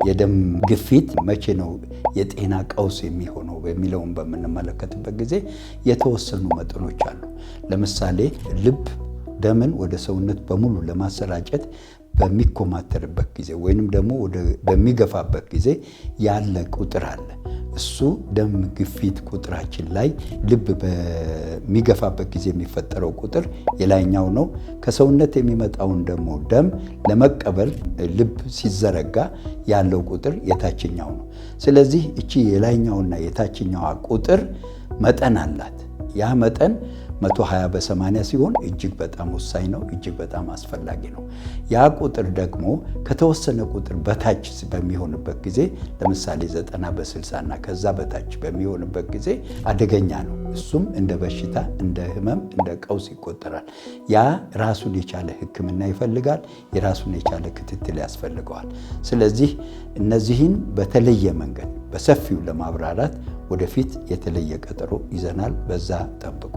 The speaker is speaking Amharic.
የደም ግፊት መቼ ነው የጤና ቀውስ የሚሆነው በሚለውን በምንመለከትበት ጊዜ የተወሰኑ መጠኖች አሉ። ለምሳሌ ልብ ደምን ወደ ሰውነት በሙሉ ለማሰራጨት በሚኮማተርበት ጊዜ ወይንም ደግሞ በሚገፋበት ጊዜ ያለ ቁጥር አለ። እሱ ደም ግፊት ቁጥራችን ላይ ልብ በሚገፋበት ጊዜ የሚፈጠረው ቁጥር የላይኛው ነው። ከሰውነት የሚመጣውን ደግሞ ደም ለመቀበል ልብ ሲዘረጋ ያለው ቁጥር የታችኛው ነው። ስለዚህ እቺ የላይኛውና የታችኛዋ ቁጥር መጠን አላት። ያ መጠን 120 በ80 ሲሆን እጅግ በጣም ወሳኝ ነው፣ እጅግ በጣም አስፈላጊ ነው። ያ ቁጥር ደግሞ ከተወሰነ ቁጥር በታች በሚሆንበት ጊዜ፣ ለምሳሌ 90 በ60 እና ከዛ በታች በሚሆንበት ጊዜ አደገኛ ነው። እሱም እንደ በሽታ፣ እንደ ህመም፣ እንደ ቀውስ ይቆጠራል። ያ ራሱን የቻለ ሕክምና ይፈልጋል። የራሱን የቻለ ክትትል ያስፈልገዋል። ስለዚህ እነዚህን በተለየ መንገድ በሰፊው ለማብራራት ወደፊት የተለየ ቀጠሮ ይዘናል። በዛ ጠብቁ።